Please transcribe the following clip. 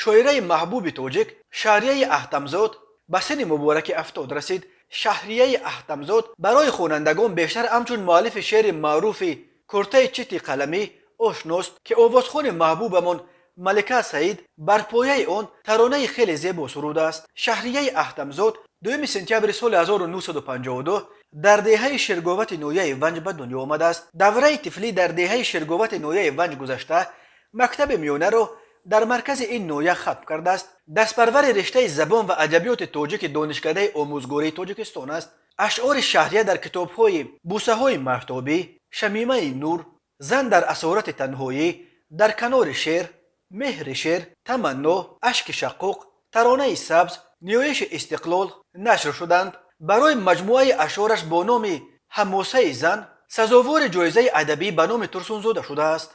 Шоираи маҳбуби тоҷик Шаҳрияи Аҳтамзод ба синни мубораки 70 расид. Шаҳрияи Аҳтамзод барои хонандагон бештар ҳамчун муаллифи шеъри маъруфи «Куртаи чити қаламӣ» ошност, ки овозхони маҳбубамон Малика Саид бар пояи он таронаи хеле зебо сурудааст. Шаҳрияи Аҳтамзод 2 сентябри соли 1952 дар деҳаи Шерговати ноҳияи Ванҷ ба дунё омадааст. Давраи тифлӣ дар деҳаи Шерговати ноҳияи Ванҷ гузашта, мактаби миёнаро дар маркази ин ноҳия хатм кардааст. Дастпарвари риштаи забон ва адабиёти тоҷики Донишкадаи омӯзгории Тоҷикистон аст. Ашъори Шаҳрия дар китобҳои «Бусаҳои маҳтобӣ», «Шамимаи нур», «Зан дар асорати танҳоӣ», «Дар канори шер», «Меҳри шер», «Таманно», «Ашки шақоқ», «Таронаи сабз», «Ниёиши истиқлол» нашр шуданд. Барои маҷмӯаи ашъораш бо номи «Ҳамосаи зан» сазовори ҷоизаи адабӣ ба номи Турсунзода шудааст.